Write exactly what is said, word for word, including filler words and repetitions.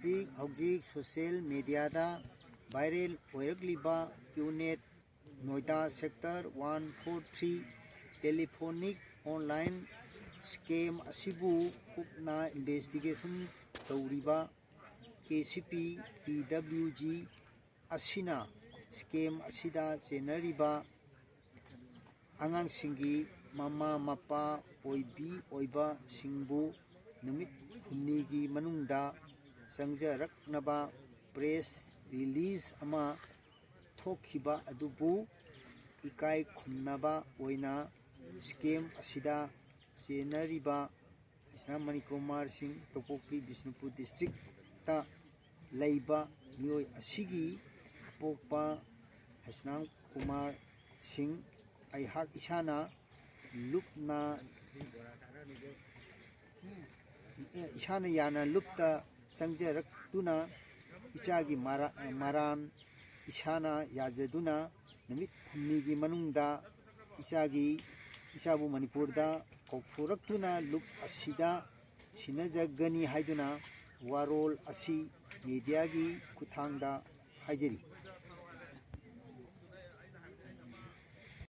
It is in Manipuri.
ꯍꯧꯖꯤꯛ ꯍꯧꯖꯤꯛ ꯁꯣꯁꯤꯌꯦꯜ ꯃꯦꯗꯤꯌꯥꯗ ꯚꯥꯏꯔꯦꯜ ꯑꯣꯏꯔꯛꯂꯤꯕ QNet Noida sector one four three telephonic online scam ꯑꯁꯤꯕꯨ ꯀꯨꯞꯅ ꯏꯟꯚꯦꯁꯇꯤꯒꯦꯁꯟ ꯇꯧꯔꯤꯕ K C P P W G ꯑꯁꯤꯅ ꯁ꯭ꯀꯦꯝ ꯑꯁꯤꯗ ꯆꯦꯟꯅꯔꯤꯕ ꯑꯉꯥꯡꯁꯤꯡꯒꯤ ꯃꯃꯥ ꯃꯄꯥ ꯑꯣꯏꯕꯤ ꯑꯣꯏꯕꯁꯤꯡꯕꯨ ꯅꯨꯃꯤꯠ ꯍꯨꯝꯅꯤꯒꯤ ꯃꯅꯨꯡꯗ ꯆꯪꯖꯔꯛꯅꯕ ꯄ꯭ꯔꯦꯁ ꯔꯤꯂꯤꯖ ꯑꯃ ꯊꯣꯛꯈꯤꯕ ꯑꯗꯨꯕꯨ ꯏꯀꯥꯏ ꯈꯨꯝꯅꯕ ꯑꯣꯏꯅ ꯁ꯭ꯀꯦꯝ ꯑꯁꯤꯗ ꯆꯦꯟꯅꯔꯤꯕ ꯍꯩꯁꯅꯥꯝ ꯃꯅꯤꯀꯨꯃꯥꯔ ꯁꯤꯡ, ꯇꯣꯄꯣꯛꯄꯤ ꯕꯤꯁꯅꯨꯄꯨꯔ ꯗꯤꯁꯇ꯭ꯔꯤꯛꯇ ꯂꯩꯕ ꯃꯤꯑꯣꯏ ꯑꯁꯤꯒꯤ ꯑꯄꯣꯛꯄ ꯍꯩꯁꯅꯥꯝ ꯀꯨꯃꯥꯔ ꯁꯤꯡ ꯑꯩꯍꯥꯛ ꯏꯁꯥꯅ ꯂꯨꯞꯅ, ꯏꯁꯥꯅ ꯌꯥꯅ ꯂꯨꯞꯇ ꯆꯪꯖꯔꯛꯇꯨꯅ ꯏꯆꯥꯒꯤ ꯃꯔꯥ-, ꯃꯔꯥꯟ ꯏꯁꯥꯅ ꯌꯥꯖꯗꯨꯅ ꯅꯨꯃꯤꯠ ꯍꯨꯝꯅꯤꯒꯤ ꯃꯅꯨꯡꯗ ꯏꯆꯥꯒꯤ, ꯏꯆꯥꯕꯨ ꯃꯅꯤꯄꯨꯔꯗ ꯀꯧꯊꯣꯔꯛꯇꯨꯅ ꯂꯨꯞ ꯑꯁꯤꯗ ꯁꯤꯟꯅꯖꯒꯅꯤ ꯍꯥꯏꯗꯨꯅ ꯋꯥꯔꯣꯜ ꯑꯁꯤ ꯃꯦꯗꯤꯌꯥꯒꯤ ꯈꯨꯠꯊꯥꯡꯗ ꯍꯥꯏꯖꯔꯤ꯫